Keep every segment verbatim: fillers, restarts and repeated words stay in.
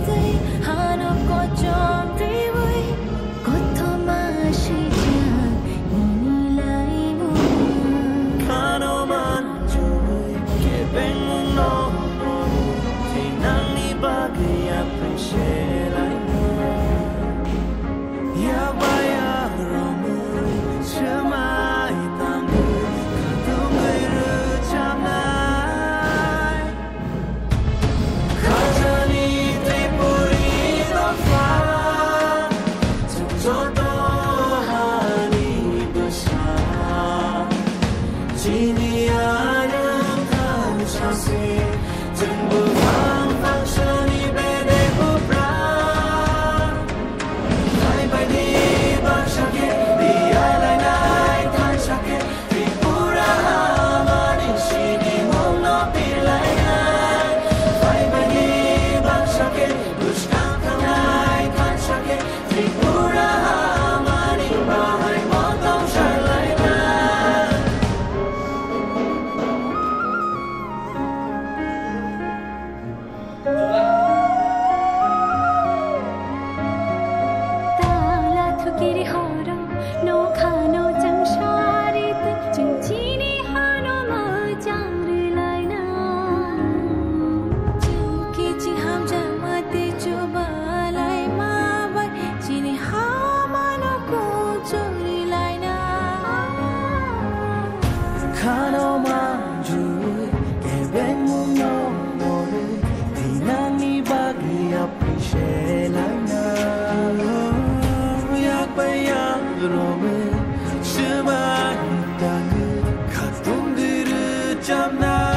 Tei hano kochom riwi kothoma sijak nini laimung. Khano manjui kebengmung no tei nangni bagwi appreciate lainai. Yakbai yakromwi swmai tangwi khatungwi rwchapnai. Khajani Tripuri dopha, chwng joto hani bwsa. Chini arwng thansa se, chwng buphang thangsani bedek bupra. Phaibaini baksa khe, riyalainai thansa khe, Tripura hamani sinimungno pirlainai. Phaibaini baksa khe, bwskang thangnai thansa khe, Tripura hamani bahai motong sarlainai. Tala thukiri horo, nokhano chwng sari twi, chwng chini hano mwchang rwlaina. Chwng kichi hamjakma tei chubalaima bai, chini hamano kuchuk rwlaina. Khano manjui kebengmungno norwi, tei nangni bagwi appreciate laina. Yakbai yakromwi swmai tangwi khatungwi rwchapnai.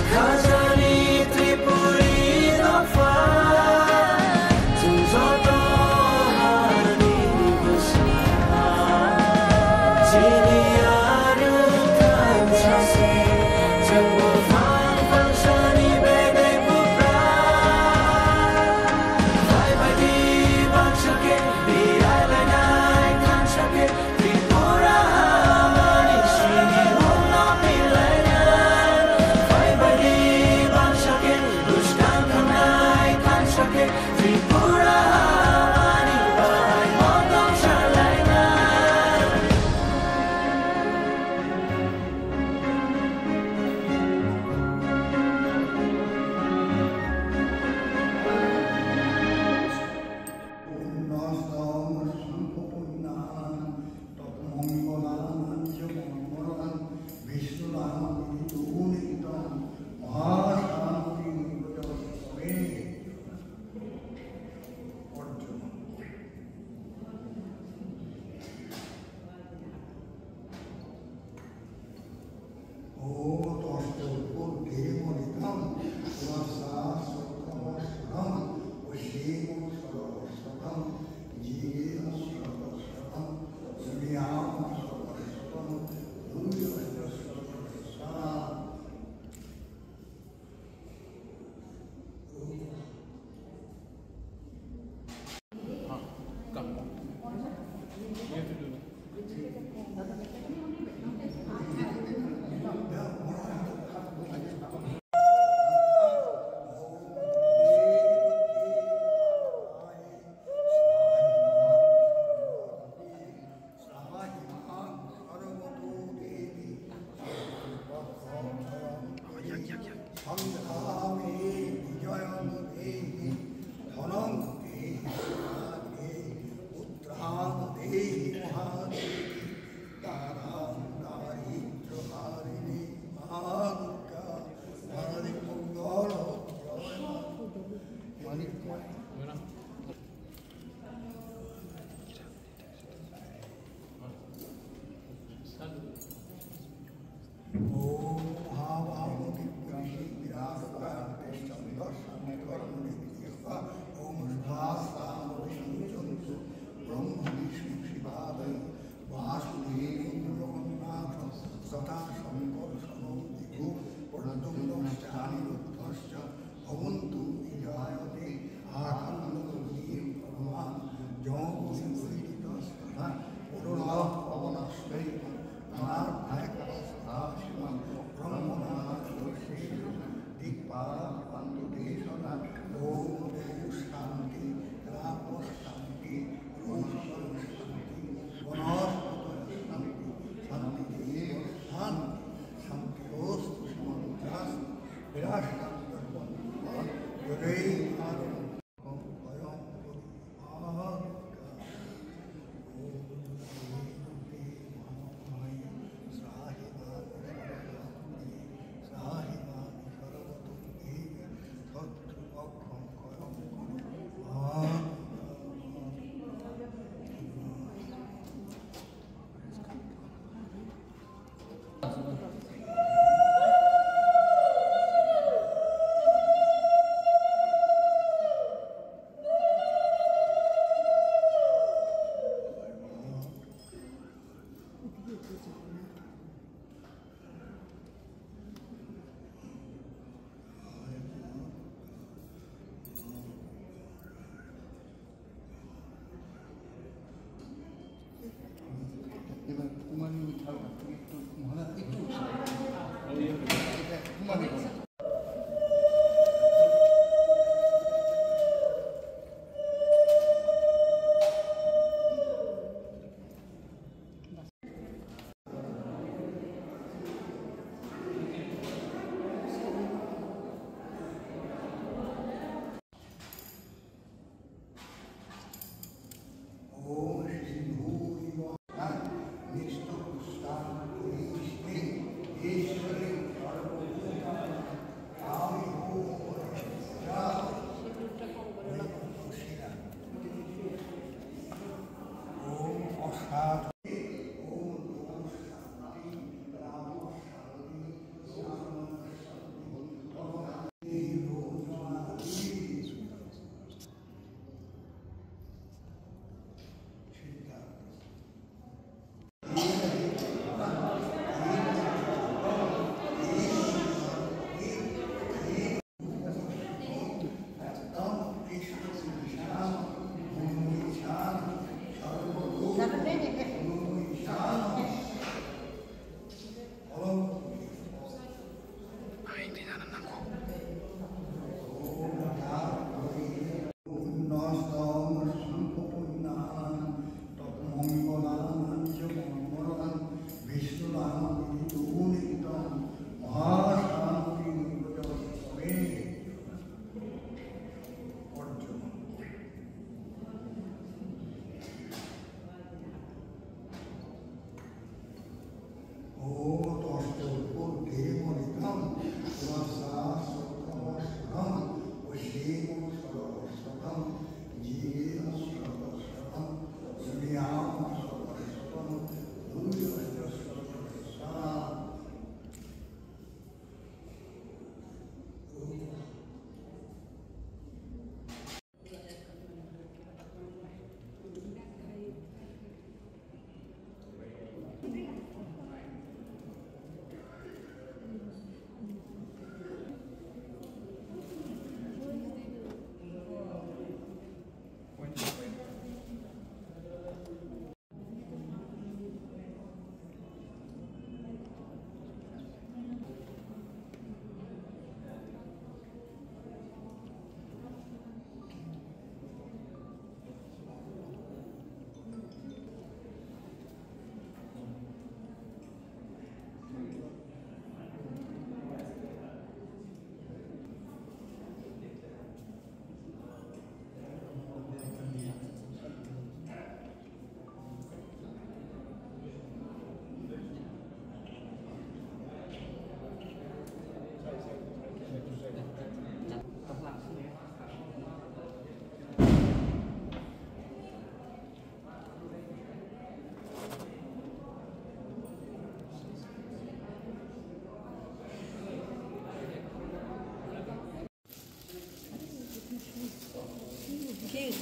Khajani Tripuri dopha, chwng joto hani bwsa. Chini arwng thansa se, chwng buphang thangsani bedek bupra. Phaibaini baksa khe, riyalainai thansa khe, Tripura hamani sinimungno pirlainai. Phaibaini baksa khe, bwskang thangnai thansa khe, Tripura hamani bahai motong sarlainai. Punnasthang sampapurnahan, tapamangalanan ca mangalan, vishnulanam viditunitam, mahasanti nirvajasame. Om Toshto Purti Monitam Vasa Sotavasam Ushimo Sarvasam Jigim Sarvasam Sumiyam Sarvasam Duyam Sarvasam.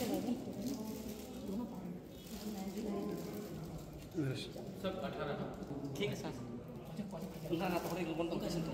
Yes. ठीक है सर। ना, ना, थोड़ी बंद कर दो।